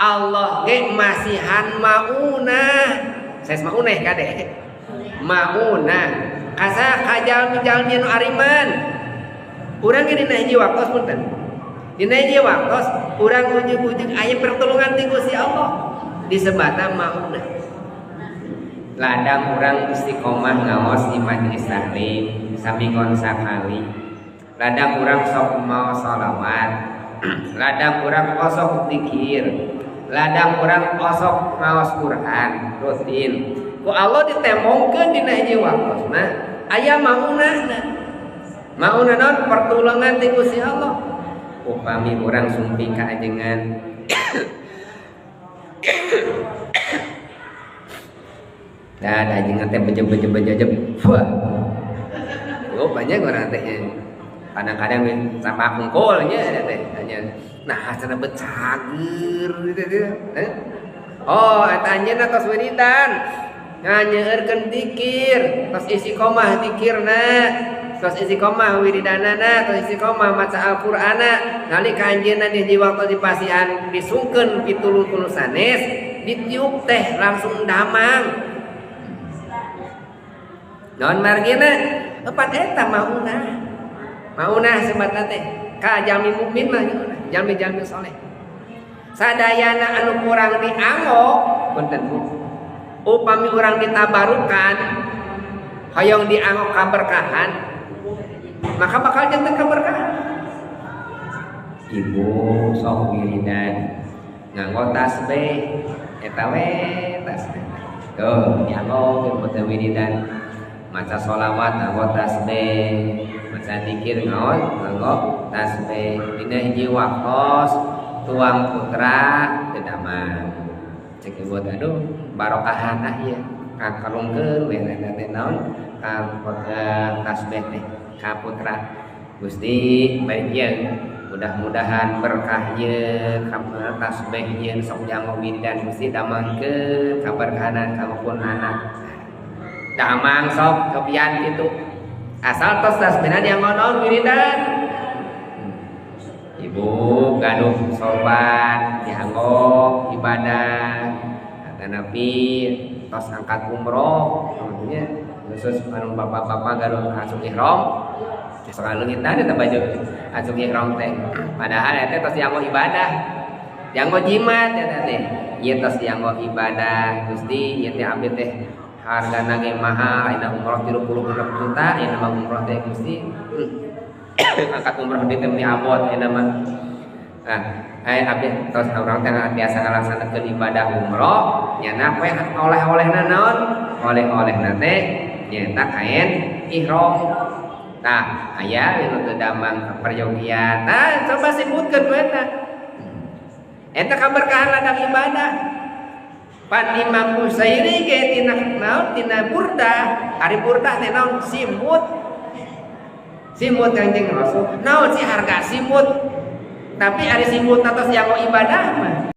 Allah ge masihan maunah. Sanes mauneh kade. Maunah. Kasa ka jalmi-jalmi nu ariman. Urang ge dina hiji waktos punten. Dina hiji waktos urang ujug-ujug aya pertolongan ti Gusti Allah. Disebutna maunah. Ladang urang istiqomah ngaos di majelis taklim saminggon sakali. Ladang urang sok maos sholawat. Ladang urang osok zikir. Ladang urang osok maos Quran rutin. Ku Allah ditembongkeun dina hiji waktosna aya maunahna. Maunah naon? Pertolongan ti Gusti Allah. Upami urang sumping ka ajengan. Nah, ajengan teh beje-beje-beje. Wah. Oh, banyak orang teh. Kadang-kadang sama kungkulnya teh hanya nah cenah becager gitu. Oh, eta anjeunna tos wiridan. Nganyeurkeun zikir, tos istiqomah zikirna, tos istiqomah wiridanana, tos istiqomah maca Al-Qur'ana. Nalika anjeunna di waktu dipasihan disungkeun pitulung ku nu sanes, ditiup teh langsung damang. Naon margina? Opat eta maunah. Maunah sebatna teh ka jalmi mukmin mah jalmi-jalmi soleh. Sadayana anu kurang dianggo punten Bu. Upami urang ditabarukan hoyong dianggo kaberkahan maka bakal janten kaberkahan. Ibu sok wiridan nganggo tasbih eta we tasbih. Tuh dianggo teu wiridan maca sholawat nganggo tasbih, maca zikir nganggo tasbih. Dina hiji waktos tuang putra teu damang. Cek ibu aduh barokahan ah ieu kakalungkeun we teh naon ka tasbih teh ka putra. Gusti baik ieu mudah-mudahan berkah ieu tasbih ieu sok janggo wiridan Gusti damangkeun kaberkahanan ka anak. Damang sok kepian gitu. Asal tos tasbihna dianggo naon wiridan. Ibu gaduh sorban dianggo ibadah tanapi tos angkat umroh maksudnya khusus anu bapak-bapak gaduh asup ihram sok leungitan eta baju asup ihram teh padahal eta tos dianggo ibadah dianggo jimat eta teh ieu tos dianggo ibadah Gusti ieu teh abdi teh hargana ge mahal ayeuna umroh 36 juta ayeuna mah umroh teh Gusti angkat umroh di teh abot ayeuna mah. Nah, abdi tos urang teh biasa ngalaksanakeun ibadah umroh nyana we oleh-olehna naon? Oleh-olehna teh nyaeta kain ihram. Tah, aya nu teu damang peryogian. Nah, coba sebutkeun ku eta. Eta kaberkahan ladang ibadah. Pan Imam Busairi ge tina naon? Tina burdah. Ari burdah teh naon? Simut. Simut Kanjeng Rasul. Naon sih harga simut? Tapi ari simut atos yang mau ibadah mah.